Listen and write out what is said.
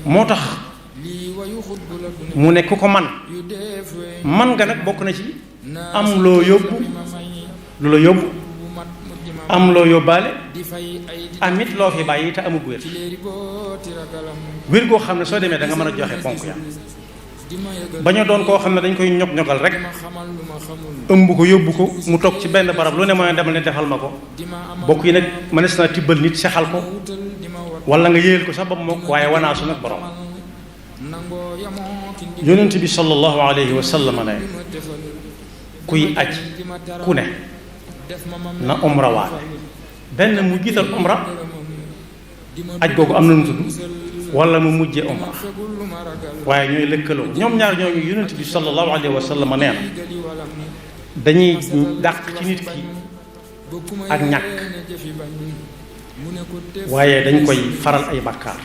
moo tax mu ne ku ko man nga nag bokk na ci am loo yóbbu lu la yóbbu am loo yóbbaale amit loo fi bàyyi te amul wér goo xam ne soo demee da nga mën a joxe ponk ya baña doon koo xam ne dañ koy ñog-ñogal rek ëmb ko yóbbu ko mu toog ci benn barab lu ne mooy demal ne defal ma ko bokk yi nag mënees naa tibbal nit sexal ko wala nga yéyal ko sax ba mokk waaye wanaasu nag borom yonent bi sallallahu alayhi wa sallam ne kuy aj ku ne na umra waale benn mu jiital umra aj googu am na nu tudd wala mu mujjee umra waaye ñooy lëkkaloo ñoom ñaar ñooñu yonent bi sallallahu alayhi wa sallam nee na dañuy dàq ci nit ki ak ñàkk waaye dañ koy faral ay bàkkaar